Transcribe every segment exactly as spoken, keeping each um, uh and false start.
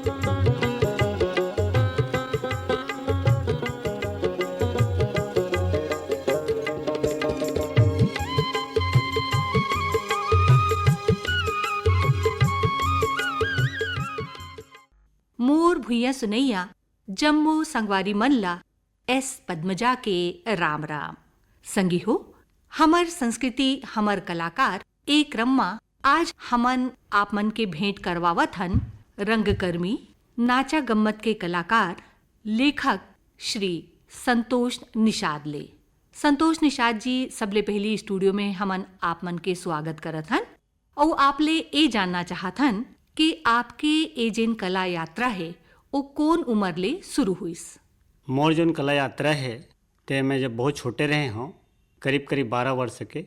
मोर भुइयां सुनैया जम्मो संगवारी मन ला एस पद्मजा के राम राम। संगी हो, हमर संस्कृति, हमर कलाकार, ए क्रम म आज हमन आप मन के भेंट करवावत हन रंगकर्मी, नाचा गम्मत के कलाकार, लेखक श्री संतोष निषाद ले। संतोष निषाद जी, सबले पहली स्टूडियो में हमन आप मन के स्वागत करत हन। अउ आप ले ए जानना चाहत हन कि आपके ए जेन कला यात्रा हे, ओ कोन उमर ले शुरू होइस? मोर जोन कला यात्रा हे, ते मैं जब बहुत छोटे रहे हों, करीब करीब बारह वर्ष के,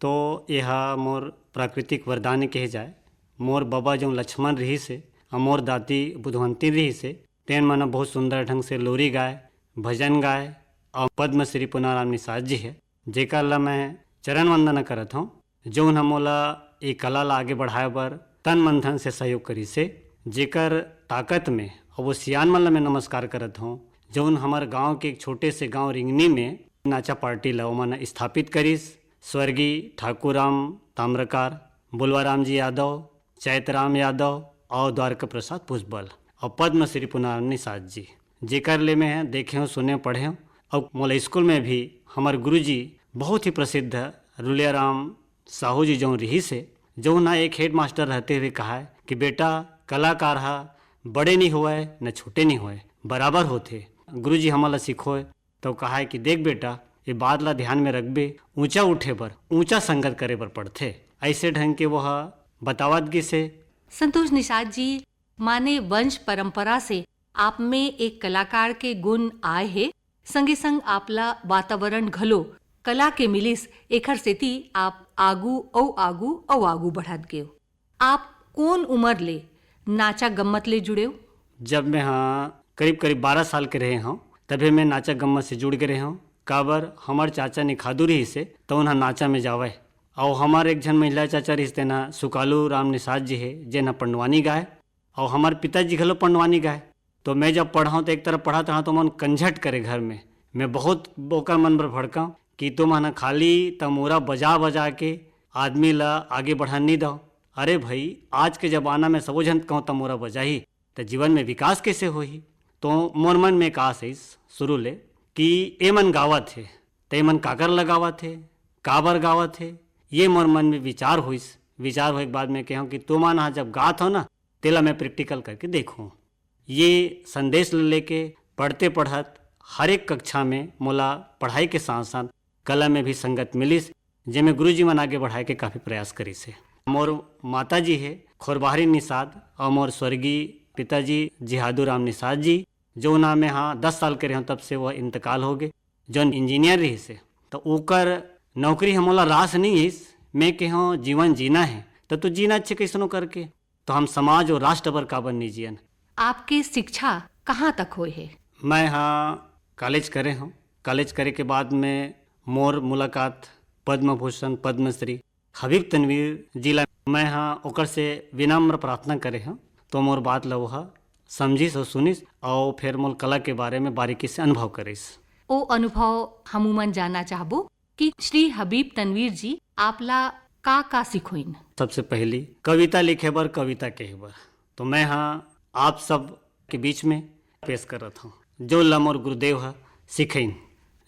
तो एहा मोर प्राकृतिक वरदान कहे जाए। मोर बबा जोन लक्ष्मण रहिस हे, अउ मोर दाती बुधवंती रहिस हे, तेन मन ह बहुत सुंदर ढंग से लोरी गाय, भजन गाय, अउ पद्मश्री पुनाराम निषाद जी हे, जेकर ल मैं चरण वंदना करत हों, जउन ह मोला ए कला ला आगे बढ़ाए बर तन मन धन से सहयोग करिस हे, जेकर ताकत में अउ वो सियान मन ला मैं नमस्कार करत हों, जउन हमर गांव के एक छोटे से गांव रिंगनी में नाचा पार्टी ला ओमन स्थापित करिस। स्वर्गीय ठाकुर राम ताम्रकार, बुलवाराम जी यादव, चैतराम यादव अउ द्वारका प्रसाद पुष्पल अउ पद्मश्री पुनाराम निषाद जी, जेकर ले मैं देखे हों, सुने हों, पढ़े हों। अउ मोला स्कूल में भी हमर गुरुजी बहुत ही प्रसिद्ध रुलिया राम साहू जी जउन रिहिस हे, जउन ह एक हेडमास्टर रहते हुए कहाय कि बेटा, कलाकार ह बड़े नहीं होवय, न छोटे नहीं होवय, बराबर होथे। गुरुजी हमन ला सिखोय, तो कहाय कि देख बेटा, ये बात ला ध्यान में रखबे, ऊंचा उठे बर ऊंचा संगत करे बर पड़थे। ऐसे ढंग के वो ह बतावत गिस हे। संतोष निषाद जी, माने वंश परंपरा से आप में एक कलाकार के गुण आए हे, संगे संग आपला वातावरण घलो कला के मिलिस, एखर सेती आप आगू अउ आगू अउ आगू बढ़त गेव। आप कोन उमर ले नाचा गम्मत ले जुड़ेव? जब मैं हा करीब करीब बारह साल के रहे हों, तभे मैं नाचा गम्मत से जुड़ गे रहे हों। काबर, हमर चाचा निखादू रहिस हे, त उनहा नाचा में जावय। अउ हमर एक झन महिला चाचा रहिस, तेन ह सुकालू राम निषाद जी हे, जेन ह पंडवानी गाय। अउ हमर पिताजी घलो पंडवानी गाय। तो मैं जब पढ़ाऊँ तो एक तरफ पढ़त रहा तो मन कंझट करे घर में। मैं बहुत ओकर मन बर भड़काऊँ कि तुमन ह खाली तमूरा बजा बजा के आदमी ला आगे बढ़न नहीं दव। अरे भाई, आज के जमाना में सबो झन कहूँ तमूरा बजाही, त जीवन में विकास कैसे होही? तो मोर मन में का आइस शुरू ले कि ए मन गावत हे, त ए मन काकर ला गावत हे, काबर गावत हे, ये मोर मन में विचार होइस। विचार होए के बाद में कहूँ कि तुमन ह जब गात हो ना, तेला मैं प्रैक्टिकल करके देखूँ। ये संदेश ल लेके पढ़ते पढ़त हर एक कक्षा में मोला पढ़ाई के साथ साथ कला में भी संगत मिलिस, जेमे गुरुजी मन आगे बढ़ाए के काफी प्रयास करिस हे। मोर माता जी हे खोरबाहरी निषाद अउ मोर स्वर्गीय पिताजी जिहादू राम निषाद जी, जो ना मैं हा दस साल के रहे हों तब से वो इंतकाल हो गे, जोन इंजीनियर रहिस हे, त ओकर नौकरी ह मोला रास नहीं हिस। मैं कहे हों जीवन जीना हे, त तू जीना अच्छे कैसनो करके, तो हम समाज अउ राष्ट्र बर काबर नहीं जियन। आपके शिक्षा कहाँ तक होए हे? मैं हा कॉलेज करे हों। कॉलेज करे के बाद में मोर मुलाकात पद्म भूषण, पद्मश्री हबीब तनवीर जी ला, मैं हा ओकर से विनम्र प्रार्थना करे हों, तो मोर बात ला वो हा समझिस अउ सुनिस अउ फिर मोर कला के बारे में बारीकी से अनुभव करिस। ओ अनुभव हमू मन जानना चाहबो कि श्री हबीब तनवीर जी आप ला का का सिखोइन? सबसे पहली कविता लिखे बर, कविता कहे बर, तो मैं हा आप सब के बीच में पेश करत हों, जो ला मोर गुरुदेव ह सिखइन।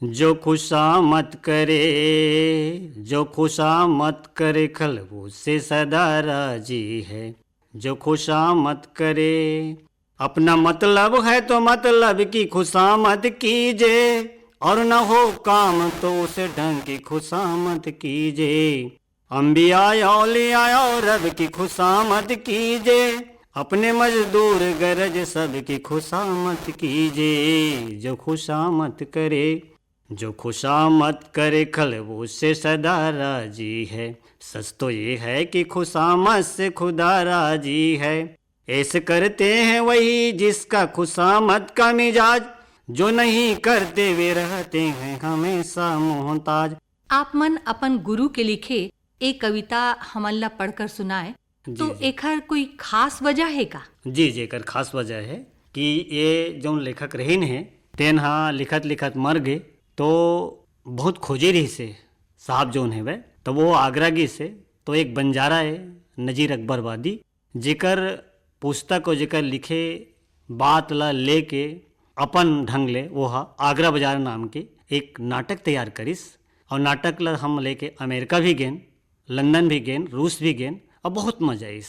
जो खुशामत करे, जो खुशामत करे, खल वो से सदा राजी है। जो खुशामत करे, अपना मतलब है तो मतलब की खुशामत कीजे, और न हो काम तो उस ढंग की खुशामत कीजे। अंबिया औलिया और रब की खुशामद कीजे, अपने मजदूर गरज सब की खुशामद कीजे। जो खुशामद करे, जो खुशामद करे, खल वो से सदा राजी है। सच तो ये है कि खुशामद से खुदा राजी है। ऐसे करते हैं वही जिसका खुशामद का मिजाज, जो नहीं करते वे रहते हैं हमेशा मोहताज। आप मन अपन गुरु के लिखे एक कविता हमन ला पढ़कर सुनाए, जी, तो जी। एखर कोई खास वजह हे का? जी, जी, एकर खास वजह हे कि ये जौन लेखक रहिन हे, तेन ह लिखत-लिखत मर गे, तो बहुत खोजे रहिस हे साहब जौन हेवय, तो वो आगरा गिस हे, तो एक बंजारा हे, नजीर अकबरबादी, जेकर पुस्तक अउ जेकर लिखे बात ला लेके अपन ढंग ले वो ह आगरा बाजार नाम के एक नाटक तैयार करिस, अउ नाटक ला हम लेके अमेरिका भी गेन, लंदन भी गेन, रूस भी गेन, अउ बहुत मजा आइस।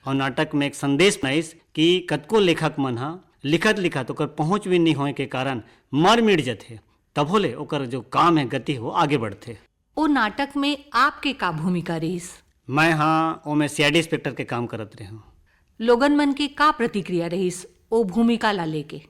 अउ नाटक में एक संदेश बनाइस कि कतको लेखक मन ह लिखत-लिखत ओकर पहुँच भी नहीं होए के कारण मर मिट जथे, तभो ले ओकर जो काम हे गति हो आगे बढ़थे। ओ नाटक में आपके का भूमिका रहिस? मैं हाँ ओमे सीआईडी इंस्पेक्टर के काम करत रेहेंव। लोगन मन के का प्रतिक्रिया रहिस ओ भूमिका ला लेके?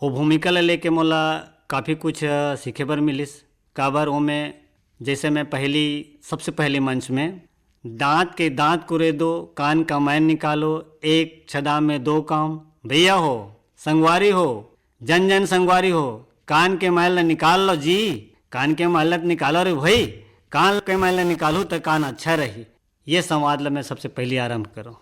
ओ भूमिका ला लेके मोला काफी कुछ, अ, सीखे बर मिलिस। काबर ओमे जैसे मैं पहली, सबसे पहली मंच में, "दांत के दांत कुरे दो, कान का मैल निकालो, एक छदा में दो काम।" भैया हो, संगवारी हो, जन जन संगवारी हो, कान के मैल ला निकाल लो जी, कान के मैल ला निकालो रे भाई, कान के मैल ला निकालू त कान अच्छा रही। ये संवाद ला मैं सबसे पहली आरंभ करूँ।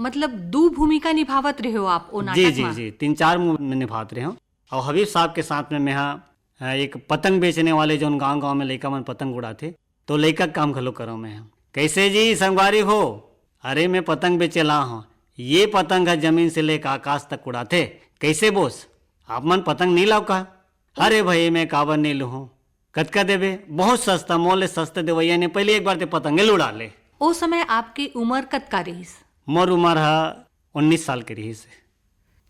मतलब दू भूमिका निभावत रहे हो आप ओ जी, नाटक जी, मा? जी, तीन चार मू-, में निभात रहे हूँ। और हबीब साहब के साथ में मैं हा, अ, एक पतंग बेचने वाले जौन गांव-गांव में लइका मन पतंग उड़ाथे, तो लइका के काम घलो करो मैं हा। "कैसे जी संगवारी हो?" "अरे मैं पतंग बेचे ला हूँ, ये पतंग ह जमीन से लेकर आकाश तक उड़ाथे।" "कैसे बोस, आप मन पतंग नहीं लाओ का?" "अरे भाई मैं काबर नहीं लूँ, कतका देबे?" "बहुत सस्ता, मोले सस्ता देवैया ने, पहले एक बार ते पतंगे ल उड़ा ले।" ओ समय आपके उमर कतका रहिस? मोर उमर ह उन्नीस साल के रहिस हे।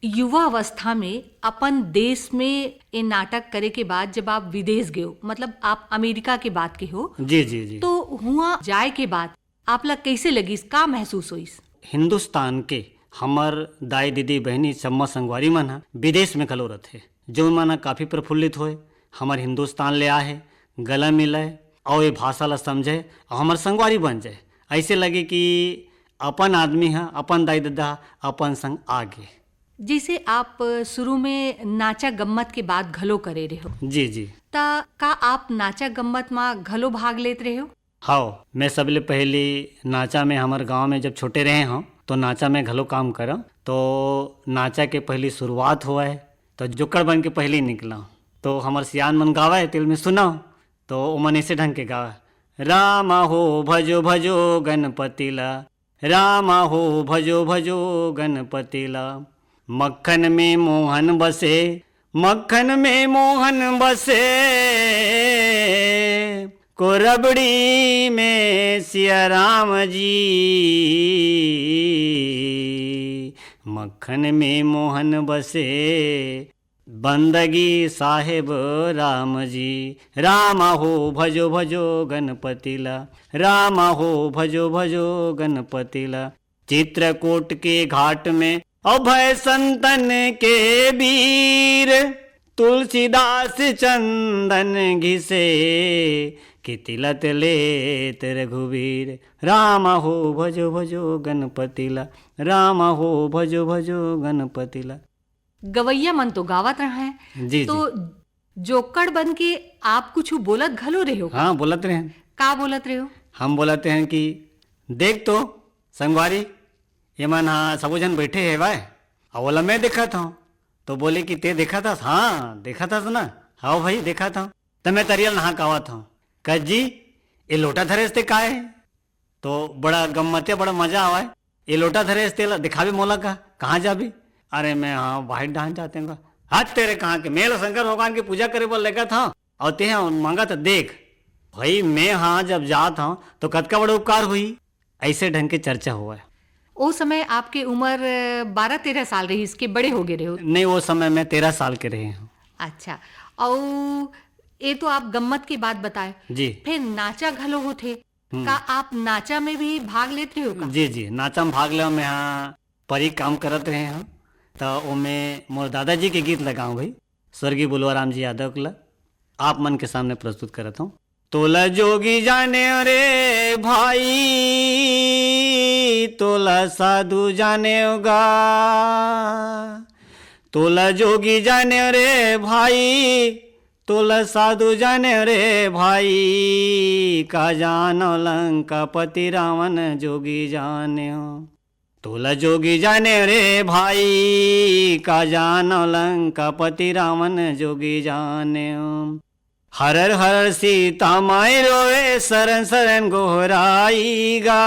युवा अवस्था में अपन देश में ये नाटक करे के बाद जब आप विदेश गए हो, मतलब आप अमेरिका के बात के हो, जी, जी, जी। तो हुआ जाए के बाद आप ला कैसे लगिस, का महसूस होइस? हिंदुस्तान के हमर दाई, दीदी, बहिनी, सम्मा संगवारी मन ह विदेश में घलो रथे, जो मन ह काफी प्रफुल्लित होए, हमर हिंदुस्तान ले आए हे, गला मिलाए, अउ ये भाषा ला समझे, अउ हमर संगवारी बन जाए। ऐसे लगे कि अपन आदमी ह, अपन दाई ददा ह, अपन संग आ गे। जैसे आप शुरू में नाचा गम्मत के बात घलो करे रहे हो, जी, जी। त का आप नाचा गम्मत मा घलो भाग लेत रहे हो? हाव, मैं सबले पहली नाचा में, हमर गांव में जब छोटे रहे हूँ, तो नाचा में घलो काम करव। तो नाचा के पहली शुरुआत होवय, तो जोकड़ बन के पहली निकला। तो हमर सियान मन गावय, तेल में सुना, तो ओमन ऐसे ढंग के गावय, "रामा हो भजो भजो गणपति ला, रामा हो भजो भजो गणपति ला, मक्खन में मोहन बसे, मक्खन में मोहन बसे, कोरबड़ी में सिया राम जी, मक्खन में मोहन बसे, बंदगी साहेब राम जी।" रामा हो भजो भजो गणपति ला, रामा हो भजो भजो गणपति ला। चित्रकूट के घाट में अभय संतन के बीर, तुलसीदास चंदन घिसे, कितिलत लेत रघुवीर। रामा हो भजो भजो गणपति ला, रामा हो भजो भजो गणपति ला। गवैया मन तो गावत रहय, जी, तो जी। जोकड़ बन के आप कुछ बोलत घलो रहे हो? हाँ, बोलत रहे। का बोलत रहे हो? हम बोलत रहे कि देख तो संगवारी, ये मन हा सबो झन बैठे हेवय, अउ ओला मैं देखत हूँ। तो बोले कि ते देखत हस? हाँ, देखत हस ना। हाँ भाई, देखत हूँ। त मैं तरिया नहा के आवत हूँ। कस जी, ये लोटा धरे हस ते काय? तो बड़ा गम्मत हे, बड़ा मजा आवय। ये लोटा धरे हस तेला दिखाबे मोला का? कहाँ जाबे? अरे मैं हाँ बाहिर डाहन जाते हूँ। हाथ तेरे कहाँ के? मैं ल शंकर भगवान के पूजा करे बर लेगत हूँ, अउ ते ह मांगत ह देख। भाई मैं हाँ जब जात हूँ तो कतका बड़ा उपकार हुई। ऐसे ढंग के चर्चा होवय। ओ समय आपके उमर बारह तेरह साल रहिस के बड़े हो गए रहे हो? नहीं, ओ समय मैं तेरह साल के रहे हूँ। अच्छा, अउ ये तो आप गम्मत के बात बताए, जी। फिर नाचा घलो होथे, हम्म। का आप नाचा में भी भाग लेत रहे हो का? जी, जी, नाचा में भाग लेवा में हाँ परी काम करत रहे हूँ, त ओमे मोर दादाजी के गीत लगाऊं भाई, स्वर्गीय बुलवाराम जी यादव के ला आप मन के सामने प्रस्तुत करत हूँ। तोला जोगी जाने रे भाई, तोला साधु जाने गा, तोला जोगी जाने रे भाई, तोला साधु जाने रे भाई, का जानो लंकापति रावण जोगी जाने हो। तोला जोगी जाने रे भाई, का जानो लंकापति रावण जोगी जाने हो। हरर हरर सीता माई रोवे, शरण शरण गोहराई गा।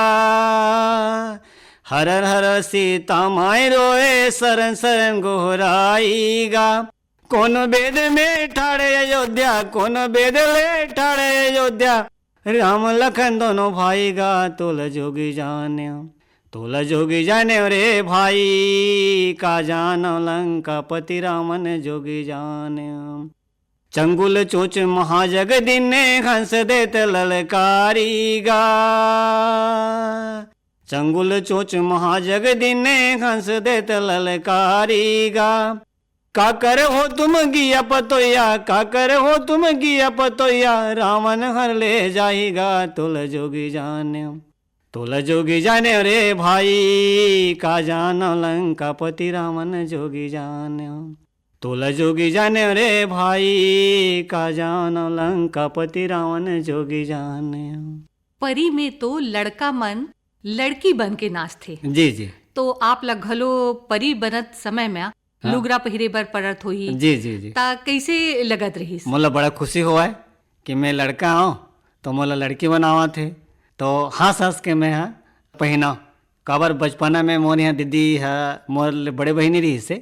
हरर हरर सीता माई रोवे, शरण शरण गोहराई गा। कोनो बेद में ठाड़े अयोध्या, कोनो बेद ले ठाड़े अयोध्या। राम लखन दोनों भाई गा, तोला जोगी जाने, तोला जोगी जाने रे भाई, का जानो लंकापति रावण जोगी जाने। चंगुल चोच महाजग दिने, हंस देत ललकारी गा। चंगुल चोच महाजग दिने, हंस देत ललकारी गा। का कर हो तुम गिया पतोया, का कर हो तुम गिया पतोया, रावण हर ले जाएगा तोला जोगी जाने। तोला जोगी जाने रे भाई, का जानो लंकापति रावण जोगी जाने। तोला जोगी जाने रे भाई, का जानो लंकापति रावण जोगी जाने। परी में तो लड़का मन लड़की बन के नाचथे। जी, जी। तो आप ला घलो परी बनत समय में हाँ। लुगरा पहिरे बर पड़त होही। जी, जी, जी। ता कइसे लगत रहिस? मोला बड़ा खुशी होवय कि मैं लड़का हूँ, तो मोला लड़की बनावत हे, तो हंस हंस के मैं ह पहिना। काबर बचपना में मोर यहाँ दीदी ह मोर ले बड़े बहिनी रहिस हे,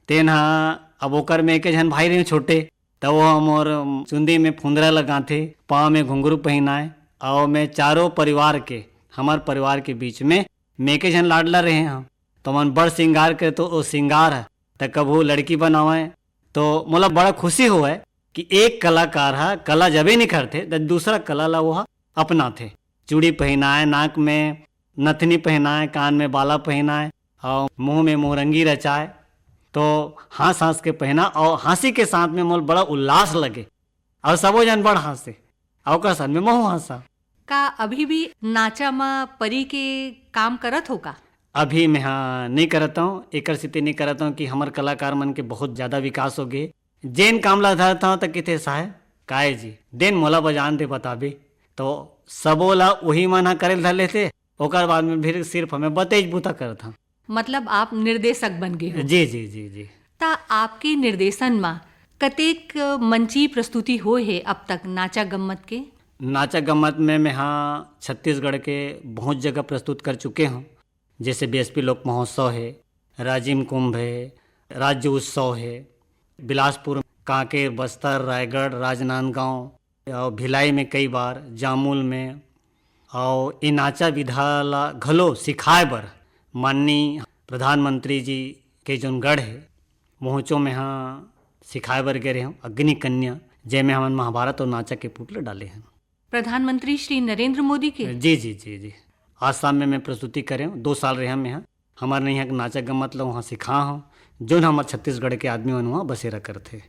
तेन ह, अब ओकर में एक झन भाई रहे छोटे, त वो मोर चुंदी में फुंदरा लगाथे, पाँव में घुंघरू पहिनाए, और मैं चारों परिवार के, हमार परिवार के बीच में मैं एक झन लाडला रहे हूँ। तो मन बड़ श्रृंगार करे, तो वो श्रृंगार है, त कभू लड़की बनावे, तो मोला बड़ा खुशी होवे कि एक कलाकार ह कला जबे निखरथे, त दूसरा कला ला वो ह अपनाथे। चूड़ी पहिनाए, नाक में नथनी पहिनाए, कान में बाला पहिनाए और मुंह में मोरंगी रचाए, तो हंस हंस के पहिना और हंसी के साथ में मोल बड़ा उल्लास लगे और सबो जन बड़ हंसे और ओकर साथ में महू हंसा। का अभी भी नाचा म परी के काम करत हो का? अभी मैं हाँ नहीं करत हूँ, एकर सेती नहीं करत हूँ कि हमर कलाकार मन के बहुत ज्यादा विकास हो गए। जेन काम ला धरत हूँ त किथे साहेब, काय जी, देन मोला बजान दे बताबे, तो सबो ला उही मन ह करे ल धर लेथे। ओकर बाद में फिर सिर्फ हमें बतेज बूता करत हूँ। मतलब आप निर्देशक बन गए हो? जी, जी, जी, जी। ता आपके निर्देशन मा कतेक मंची प्रस्तुति होए हे अब तक नाचा गम्मत के? नाचा गम्मत में मैं हाँ छत्तीसगढ़ के बहुत जगह प्रस्तुत कर चुके हूँ, जैसे बीएसपी लोक महोत्सव है, राजिम कुंभ है, राज्य उत्सव है, बिलासपुर, कांकेर, बस्तर, रायगढ़, राजनांदगांव और भिलाई में कई बार, जामुल में, और ए नाचा विधा ला घलो सिखाए बर माननीय प्रधानमंत्री जी के जोन गढ़ है, मोहचो में हाँ सिखाए बर गे रहे हूँ, अग्नि कन्या, जेमे हमन महाभारत और नाचा के पुतला डाले हैं। प्रधानमंत्री श्री नरेंद्र मोदी के? जी, जी, जी, जी। आसाम में मैं प्रस्तुति करे हूँ, दो साल रहे हूँ मैं यहाँ। हमारे यहाँ के नाचा गम्मत ला वहाँ सिखा हूँ, जोन हमारे छत्तीसगढ़ के आदमी मन वहाँ बसेरा करथे।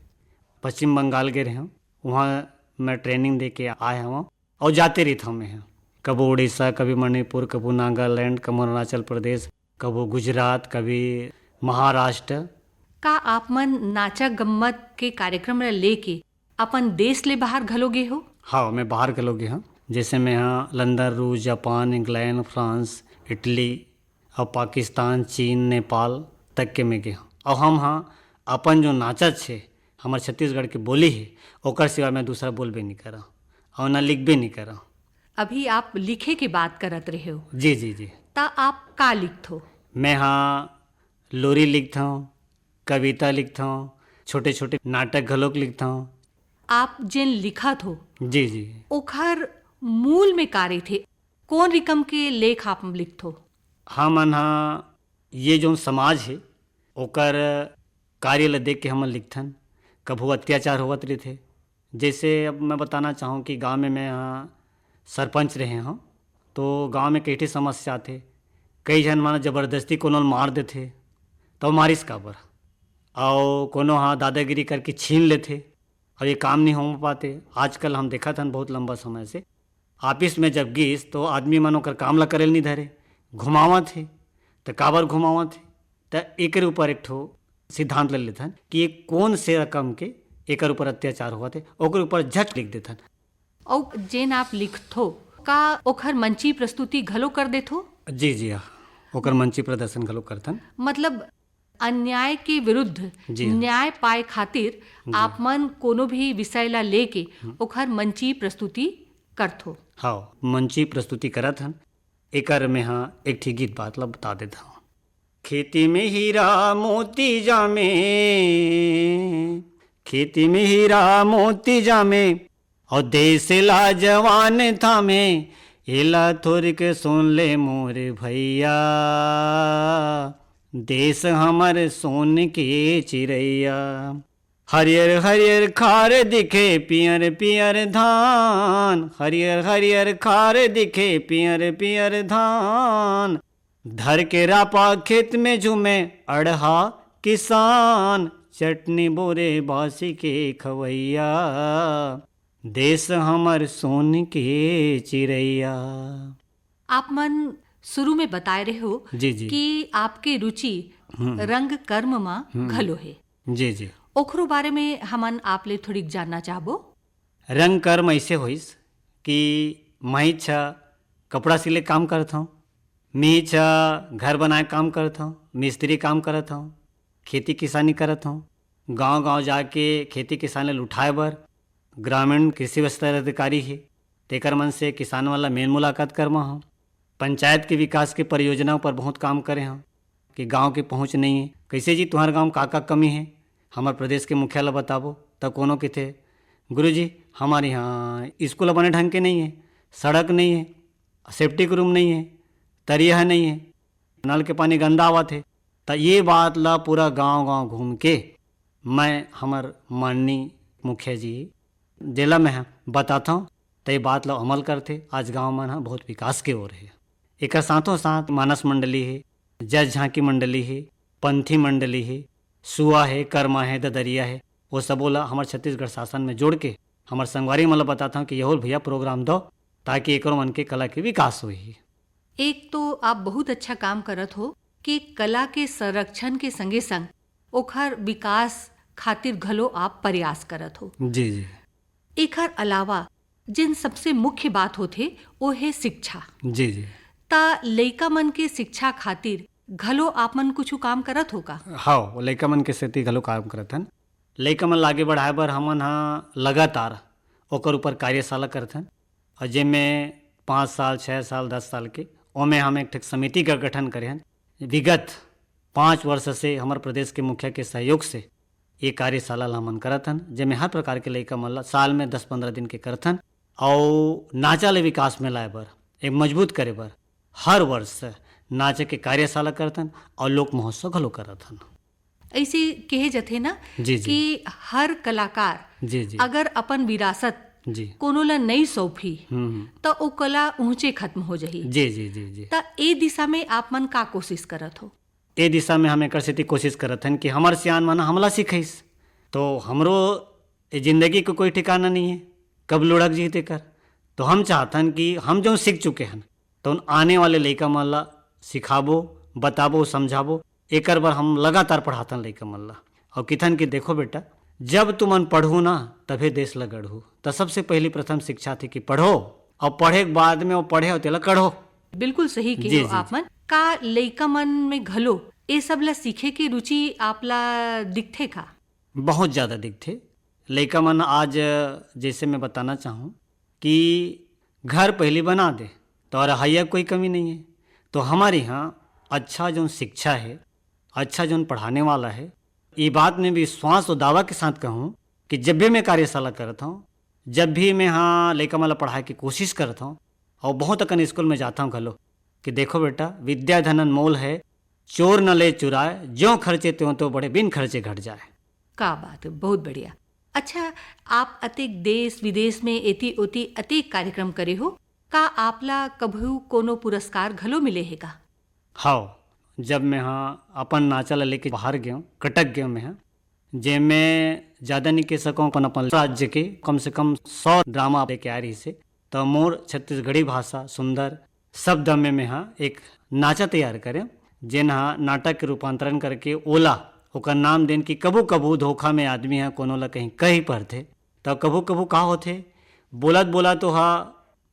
पश्चिम बंगाल गे रहे हूँ, वहाँ मैं ट्रेनिंग दे के आए हूँ और जाते रहित हूँ मैं। कभू उड़ीसा, कभी मणिपुर, कभू नागालैंड, कभू अरुणाचल प्रदेश, कभू गुजरात, कभी महाराष्ट्र। का आप मन नाचा गम्मत के कार्यक्रम ला लेके अपन देश ले बाहर घलो गे हो? हाँ, मैं बाहर घलो गे हूँ। जैसे मैं यहाँ लंदन, रूस, जापान, इंग्लैंड, फ्रांस, इटली और पाकिस्तान, चीन, नेपाल तक के मैं गे हूँ। और हम हाँ अपन जो नाचा छे, हमारे छत्तीसगढ़ के बोली है, ओकर सिवा मैं दूसरा बोलबे नहीं करा और ना लिखबे नहीं करा। अभी आप लिखे के बात करत रहे हो। जी, जी, जी। ता आप का लिखथो? मैं हाँ लोरी लिखथो, कविता लिखथो, छोटे-छोटे नाटक घलोक लिखथो। आप जेन लिखत हो, जी, जी। ओखर मूल में का रहिथे? कौन रिकम के लेख आप लिखथो? हमन हा ये जो समाज है, ओकर कार्य ल देख के हमन लिखथन। कभू अत्याचार होवत रहिथे, जैसे अब मैं बताना चाहूँ कि गाँव में मैं हा सरपंच रहे हूँ, तो गाँव में कई ठे समस्या आथे। कई झन मन जबरदस्ती कोनो ल मार देथे, तो मारिस काबर? अउ कोनो ह दादागिरी करके छीन लेथे, अउ ये काम नहीं हो पाते। आजकल हम देखत हन बहुत लंबा समय से, ऑफिस में जब गिस तो आदमी मन ओकर काम ला करे ल नहीं धरे, घुमावत हे। त काबर घुमावत हे? त एकरे ऊपर एक ठो सिद्धांत ले लेथन कि ये कौन से रकम के एकर ऊपर अत्याचार होवत हे, ओकर ऊपर झट लिख देथन। अउ जेन आप लिखथो, का ओखर मंची प्रस्तुति घलो कर देथो? जी, जी, हाँ, ओकर मंची प्रदर्शन घलो करथन। मतलब, अन्याय के विरुद्ध जी, हाँ। न्याय पाए खातिर जी। आप मन कोनो भी विषय ला लेके हम्म। ओखर मंची प्रस्तुति करथो? हाँ, मंची प्रस्तुति करत हन। एकर में हाँ एक ठी गीत बात ला बता देत हूँ। खेती में हीरा मोती जामे, खेती में हीरा मोती जामे, और देश ला जवान थामे, एला थोरिक सुन ले मोर भैया, देश हमर सोन के चिरैया। हरियर हरियर खार दिखे पियर पियर धान, हरियर हरियर खार दिखे पियर पियर धान। धर के रापा खेत में झूमे अड़हा किसान, चटनी बोरे बासी के खवैया, देश हमर सोन के चिरैया। आप मन शुरू में बताए रहे हो जी, जी। कि आपके रुचि हम्म। रंग कर्म मा हम्म। घलो हे। जी, जी। ओखरो बारे में हमन आप ले थोड़ी जानना चाहबो। रंग कर्म ऐसे होइस कि मैं इच्छा कपड़ा सिले काम करत हूँ, मैं इच्छा घर बनाए काम करत हूँ, मिस्त्री काम करत हूँ, खेती किसानी करत हूँ, गांव-गांव जाके खेती किसान ल उठाए बर ग्रामीण कृषि विस्तार अधिकारी हे, तेकर मन से किसान मन ला मेल मुलाकात करवा हूँ। पंचायत के विकास के परियोजनाओं पर बहुत काम करे हूँ कि गांव की पहुँच नहीं है। कैसे जी, तुम्हारे गांव का का कमी है, हमारे प्रदेश के मुखिया ला बताबो। तब कोनो किथे, "गुरुजी, हमारे यहाँ स्कूल बने ढंग के नहीं है, सड़क नहीं है, सेप्टिक रूम नहीं है, तरिया नहीं है, नल के पानी गंदा आवत है।" त ये बात ला पूरा गांव-गांव घूम के मैं हमर माननीय मुखिया जी जेला मैं ह बताथंव, त ये बात ला अमल करथे। आज गांव मन ह बहुत विकास के ओर हे। एकर साथों साथ मानस मंडली हे, जस झांकी मंडली हे, पंथी मंडली हे, सुआ हे, कर्मा हे, ददरिया हे, वो सबो ला हमर छत्तीसगढ़ शासन में जोड़ के हमर संगवारी मन ला बताथंव कि यहोल भैया प्रोग्राम दो, ताकि एकरो मन के कला के विकास होही। एक तो आप बहुत अच्छा काम करत हो कि कला के संरक्षण के संगे संग ओखर विकास खातिर घलो आप प्रयास करत हो। जी, जी। एखर अलावा जेन सबसे मुख्य बात होथे, वो हे शिक्षा। जी, जी। त लइका मन के शिक्षा खातिर घलो आप मन कुछु काम करत हो का? हाँ, लइका मन के सेती घलो काम करत हन। लइका मन ला आगे बढ़ाए बर हमन ह लगातार ओकर ऊपर कार्यशाला करथन, और जेमे पाँच साल, छः साल, दस साल के, ओमे हम एक ठक समिति का गठन करे हन। विगत पाँच वर्ष से हमर प्रदेश के मुखिया के सहयोग से ये कार्यशाला ला हमन करत हन, जेमे हर प्रकार के लइका मन ला साल में दस पंद्रह दिन के करथन, अउ नाचा ले विकास में लाए बर, एक मजबूत करे बर हर वर्ष नाच के कार्यशाला करथन अउ लोक महोत्सव घलो करत हन। ऐसे कहे जथे ना जी, जी। कि हर कलाकार जी, जी। अगर अपन विरासत जी। कोनो ला नई सौंपही, हम्म, हम्म। त ओ कला उहचे खत्म हो जाही। जी, जी, जी, जी। त ए दिशा में आप मन का कोशिश करत हो? ए दिशा में हम एकर सेती कोशिश करत हन कि हमर सियान मन हमला सिखाइस, तो हमरो ए जिंदगी के कोई ठिकाना नहीं है, कब लुढ़क जी तेकर। तो हम चाहथन कि हम जो सीख चुके हन, तो उन आने वाले लइका मन ला सिखाबो, बताबो, समझाबो। एकर बर हम लगातार पढ़ाथन लइका मन ला। और किथन कि देखो बेटा, जब तुमन पढ़हू ना, तभे देश ला गढ़हू। त सबसे पहली प्रथम शिक्षा थी कि पढ़ो, और पढ़े के बाद में वो पढ़े हो तेला कढ़ो। बिल्कुल सही कहे जी, हो जी, आप जी। मन। का लइका मन में घलो ए सब ला सीखे के रुचि आप ला दिखथे का? बहुत ज्यादा दिखथे। लइका मन आज, जैसे मैं बताना चाहूँ कि घर पहली बना दे, तो रहइया कोई कमी नहीं है। तो हमारे यहाँ अच्छा जो शिक्षा है, अच्छा जो पढ़ाने वाला है, ये बात में विश्वास और दावा के साथ कहूँ कि जब भी मैं कार्यशाला करत हूँ, जब भी मैं हाँ लइका मन ला पढ़ाए के कोशिश करत हूँ, और बहुत अकन स्कूल में जाता हूँ घलो कि देखो बेटा, विद्या धन अनमोल है, चोर न ले चुराए, ज्यों खर्चे त्यों तो बढ़े, बिन खर्चे घट जाए। का बात है, बहुत बढ़िया। अच्छा, आप अतेक देश विदेश में एती ओती अतेक कार्यक्रम करे हो, का आपला कभू कोनो पुरस्कार घलो मिले हे का? हाव, जब मैं हा अपन नाचा ला लेके बाहर गेंव, कटक गेंव मैं हा, जेमे ज्यादा नहीं कह सकंव, अपन, अपन राज्य के कम से कम सौ ड्रामा लेके आए रहिसे, त मोर छत्तीसगढ़ी भाषा सुंदर शब्द में मैं हा एक नाचा तैयार करेंव, जेन हा नाटक के रूपांतरण करके ओला ओकर नाम देन कि कभू-कभू धोखा में आदमी ह कोनो ल कहीं कही परथे, त कभू-कभू का होथे, बोलत-बोलत ओहा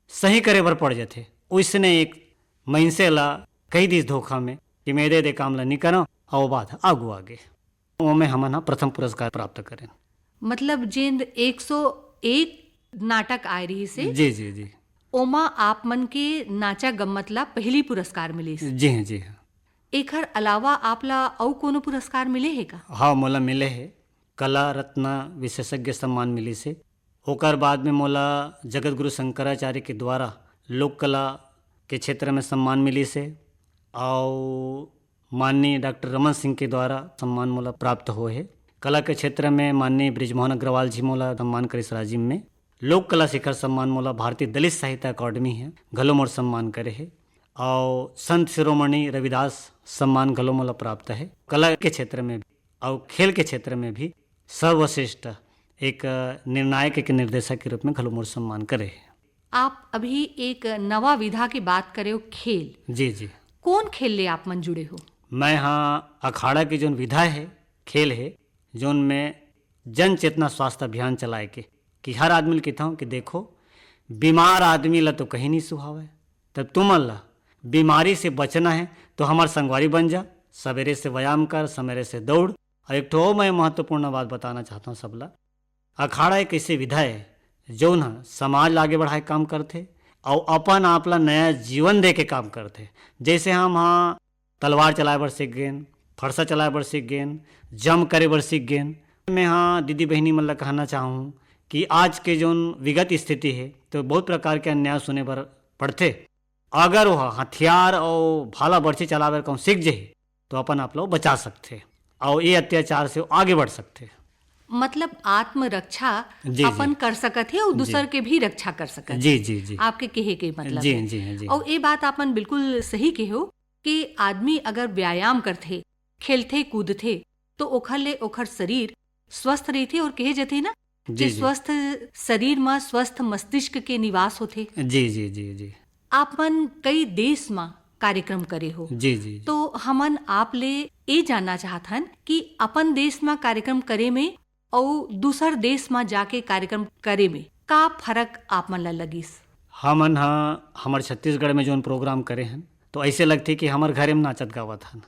सही करे बर पड़ जथे। ओइसने एक मइनसे ल कहि दिस धोखा में कि मैं दे दे काम ल नी करंव, अउ बात ह आगू आगे। ओमे हमन ह प्रथम पुरस्कार प्राप्त करेन। मतलब जेन एक सौ एक नाटक आए रहिस हे, जी, जी, जी। ओमा आप मन के नाचा गम्मत ला पहली पुरस्कार मिलिस। जी हाँ, जी हाँ। एखर अलावा आप ला अउ कोनो पुरस्कार मिले हे का? हाँ, मोला मिले हे। कला रत्न विशेषज्ञ सम्मान मिलिस हे। ओकर बाद में मोला जगत गुरु शंकराचार्य के द्वारा लोक कला के क्षेत्र में सम्मान मिलिस हे। अउ माननीय डॉक्टर रमन सिंह के द्वारा सम्मान मोला प्राप्त होए हे। कला के क्षेत्र में माननीय बृजमोहन अग्रवाल जी मोला सम्मान करिस राजिम में। लोक कला शिखर सम्मान मोला भारतीय दलित साहित्य अकादमी हे, घलो मोर सम्मान करे हे। अउ संत शिरोमणि रविदास सम्मान घलो मोला प्राप्त हे। कला के क्षेत्र में भी अउ खेल के क्षेत्र में भी सर्वश्रेष्ठ एक निर्णायक, एक निर्देशक के रूप में घलो मोर सम्मान करे हे। आप अभी एक नवा विधा के बात करे हो, खेल। जी, जी। कौन खेल ले आप मन जुड़े हो? मैं हाँ अखाड़ा की जोन विधा हे, खेल हे, जोन में जन चेतना स्वास्थ्य अभियान चलाए के, कि हर आदमी ल कहिथंव कि देखो, बीमार आदमी ला तो कहीं नहीं सुहावे, तब तुमन ला बीमारी से बचना है तो हमार संगवारी बन जा, सवेरे से व्यायाम कर, सवेरे से दौड़। और एक ठो और मैं महत्वपूर्ण बात बताना चाहता हूँ सबला, अखाड़ा एक ऐसे विधा है जौन ह समाज ला आगे बढ़ाए के काम करथे और अपन आप ला नया जीवन दे के काम करथे। जैसे हम हाँ तलवार चलाए बर सीख गेन, फरसा चलाए बर सीख गेन, जम करे बर सीख गेन। मैं हाँ दीदी बहिनी मन ला कहना चाहूँ कि आज के जौन विगत स्थिति है तो बहुत प्रकार के अन्याय सुने बर पड़थे। अगर वो हथियार और भाला बरछी चलाए बर कहूँ सीख जाही तो अपन आप ला बचा सकथे और ये अत्याचार से आगे बढ़ सकथे। मतलब आत्मरक्षा जी, जी। अपन कर सकत हे और जी। दूसर के भी रक्षा कर सकत जी, हे। जी, जी। आपके कहे के मतलब जी, हे। जी, जी। और ये बात आप मन बिल्कुल सही कहे हो कि आदमी अगर व्यायाम करथे, खेलथे, कूदथे, तो ओखर ले ओखर शरीर स्वस्थ रहिथे और कहे जथे ना जी, कि जी। स्वस्थ शरीर म स्वस्थ मस्तिष्क के निवास होथे। जी, जी, जी, जी। आप मन कई देश म कार्यक्रम करे हो। जी, जी, जी। तो हमन आप ले ए जानना चाहत हन कि अपन देश म कार्यक्रम करे में अउ दूसर देश म जाके कार्यक्रम करे में का फरक आप मन ला लगिस? हमन ह हमर छत्तीसगढ़ में जोन प्रोग्राम करे हन, तो ऐसे लगथे कि हमर घरे में नाचत गावत हन,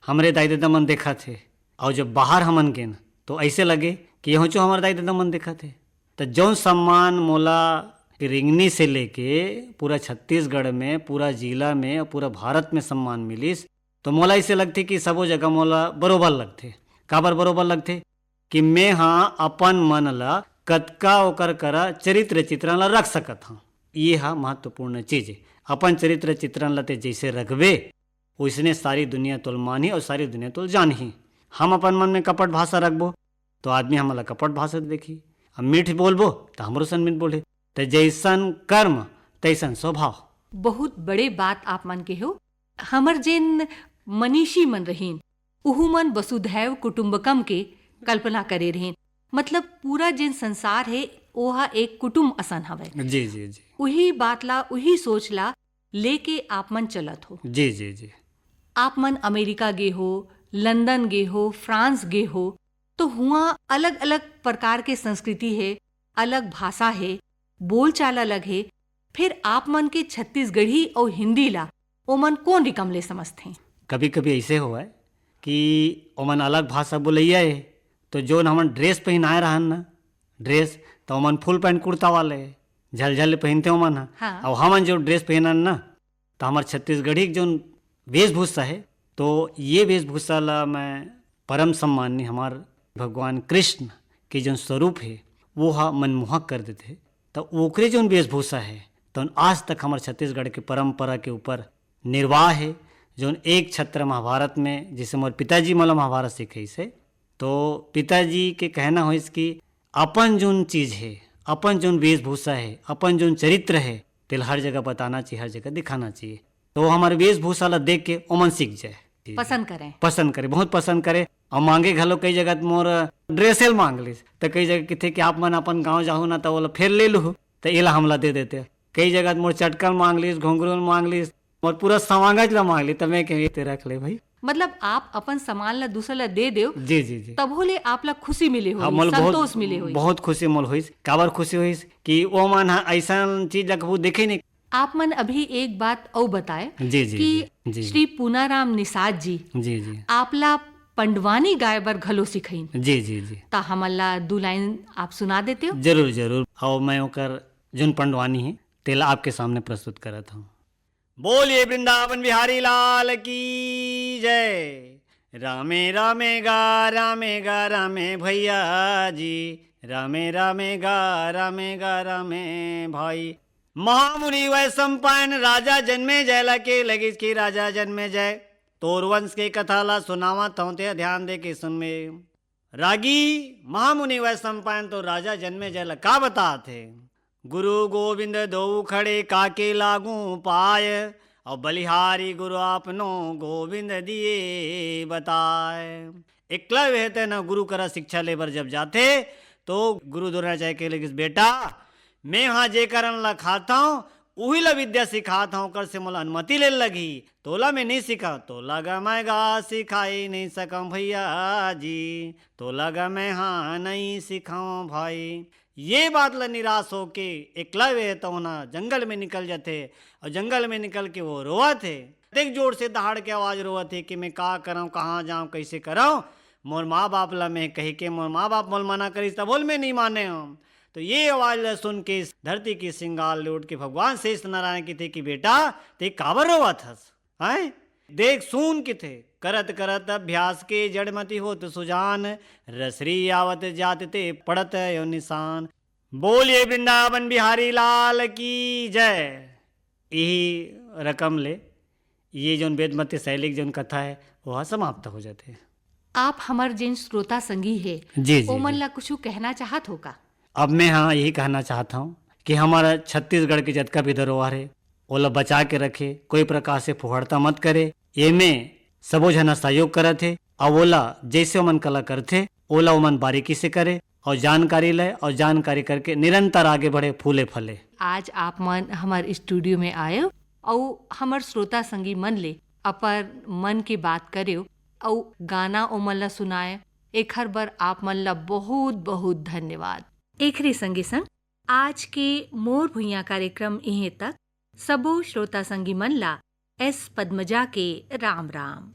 हमरे दाई ददा मन देखत हे। अउ जब बाहर हमन गेन, तो ऐसे लगे कि यहोंचो हमर दाई ददा मन देखत हे। त जौन सम्मान मोला रिंगनी से लेके पूरा छत्तीसगढ़ में, पूरा जिला में, पूरा भारत में सम्मान मिलिस, तो मोला ऐसे लगथे कि सबो जगह मोला बरोबर लगथे। काबर बरोबर लगथे? कि मैं हा अपन मन ला कतका ओकर करा चरित्र चित्रण ला रख सकत हंव। ये हा महत्वपूर्ण चीज हे। अपन चरित्र चित्रण ला ते जैसे रखबे, वैसने सारी दुनिया तोल मानही और सारी दुनिया तोल जानही। हम अपन मन में कपट भाषा रखबो, तो आदमी हमन ला कपट भाषा देखही। अब मीठ बोलबो, तो हमरो सन मीठ बोलही। त जैसन कर्म, तैसन स्वभाव। बहुत बड़े बात आप मन के हो। हमर जेन मनीषी मन रहीन, उहू मन वसुधैव कुटुम्बकम के कल्पना करे रहीन। मतलब पूरा जेन संसार हे, ओहा एक कुटुम्ब असन हवय। जी, जी, जी। उही बात ला, उही सोच ला लेके आप मन चलत हो। जी, जी, जी। आप मन अमेरिका गे हो, लंदन गे हो, फ्रांस गे हो, तो हुआं अलग-अलग प्रकार के संस्कृति हे, अलग भाषा हे, बोलचाल अलग हे। फिर आप मन के छत्तीसगढ़ी अउ हिंदी ला ओमन कोन रिकम ले समझथे? कभी-कभी ऐसे होवय कि ओमन अलग भाषा बोलैया हे, तो जोन हमन ड्रेस पहिनाए रहन ना, ड्रेस, तो ओमन फुल पैंट कुर्ता वाले झलझल ले पहिनथे ओमन ह। हाँ। अउ हमन जो ड्रेस पहिनन ना, त हमर छत्तीसगढ़ी के जौन वेशभूषा हे, तो ये वेशभूषा ला मैं परम सम्माननीय हमार भगवान कृष्ण के जौन स्वरूप हे, वो हा मनमोहक कर देथे। त ओकरे जौन वेशभूषा हे, तौन आज तक हमर छत्तीसगढ़ के परंपरा के ऊपर निर्वाह हे। जौन एक छत्र महाभारत में, जैसे मोर पिताजी मोला महाभारत सिखाइस हे, तो पिताजी के कहना होइस कि अपन जोन चीज हे, अपन जोन वेशभूषा हे, अपन जोन चरित्र हे, तेला हर जगह बताना चाहिए, हर जगह दिखाना चाहिए। तो हमर वेशभूषा ला देख के ओमन सीख जाए। पसंद करें। पसंद करे, बहुत पसंद करे। अउ मांगे घलो, कई जगह त मोर ड्रेसे ल मांग लिस, त कई जगह किथे कि आप मन अपन गांव जाहू ना, त ओला फेर ले लूहू, त एला हमला दे देते। कई जगह त मोर चटकन मांग लिस, घुंघरू ल मांग लिस, मोर पूरा सवांगच ला मांग लिस, त मैं कहे, "ते रख ले भाई।" मतलब, आप अपन सामान ला दूसर ला दे देव, जी, जी, जी। तभो ले आप ला खुशी मिले हाँ, होही, मोला बहुत, संतोष मिले होही। बहुत खुशी मोला होइस। काबर खुशी होइस कि ओमन ह अइसन चीज ला कभू देखे नहीं। आप मन अभी एक बात अउ बताए जी, जी, कि जी, जी। श्री पूनाराम निषाद जी जी, जी। आप ला पंडवानी गाए बर घलो सिखाइन। जी, जी, जी। त हमन ला दू लाइन आप सुना देते हो? जरूर, जरूर। अउ मैं ओकर जोन पंडवानी हे, तेला आपके सामने प्रस्तुत करत हूँ। बोलिए वृंदावन बिहारी लाल की जय। रामे रामे गा, रामे गा, रामे भैया जी, रामे रामे गा, रामे गा, रामे भाई। महामुनि वैशंपायन राजा जनमेजय ला कहे लगिस कि राजा जनमेजय, तोर वंश के कथा ला सुनावत हौं, ते ध्यान दे के सुनबे। रागी महामुनि वैशंपायन तो राजा जनमेजय ला का बतात हे, गुरु गोविंद दो खड़े काके लागू पाय, और बलिहारी गुरु आपनो गोविंद दिए बताय। एकलव्य हे तेन गुरु करा शिक्षा लेबर जब जाथे, तो गुरु द्रोणाचार्य कहे लगिस, बेटा, मैं हा जे करन ला खाथौं, उही ला विद्या सिखात हौं, ओकर से मोला अनुमति ले लगही। तोला मैं नहीं सिखा, तोला गा मैं गा सिखाई नहीं सकौं भैया जी, तोला गा मैं हा नहीं सिखौं भाई। ये बात ला निराश होके एकलव्य हे तौन हा जंगल में निकल जाथे, और जंगल में निकल के वो रोवत हे। देख, जोर से दहाड़ के आवाज रोवत हे कि मैं का करौं, कहाँ जाऊँ, कैसे करौं, मोर माँ बाप ला मैं कही के, मोर माँ बाप मोल मना करिस, तभो ले मैं नहीं माने हौं। तो ये आवाज ला सुन के इस धरती के सिंगार ले उठ के भगवान शेष नारायण कथे कि बेटा, ते काबर रोवत हस? हैं? देख, सुन कथे, करत करत अभ्यास के जड़मति होत सुजान, रसरी आवत जात ते पड़त अयो निशान। बोलिए वृंदावन बिहारी लाल की जय। यही रकम ले ये जोन वेदमती शैली के जोन कथा हे, वो समाप्त हो जाथे। आप हमर जिन श्रोता संगी हे, जी, जी, ओमन जी। ला कुछु कहना चाहत हो का? अब मैं हाँ यही कहना चाहत हौं कि हमर छत्तीसगढ़ के जतका भी धरोहर हे, ओला बचा के रखे, कोई प्रकार से फुहड़ता मत करे। एमे सबो झन सहयोग करत हे, अउ ओला जैसे ओमन कला करथे, ओला ओमन बारीकी से करे, अउ जानकारी ले, अउ जानकारी करके निरंतर आगे बढ़े, फूले फले। आज आप मन हमर स्टूडियो में आए अउ हमर श्रोता संगी मन ले अपन मन के बात करेव अउ गाना ओमन ला सुनाए, एखर बर आप मन ला बहुत बहुत धन्यवाद। एखरे संगे संग आज के मोर भुइयां कार्यक्रम इहें तक। सबो श्रोता संगी मन ला एस पद्मजा के राम राम।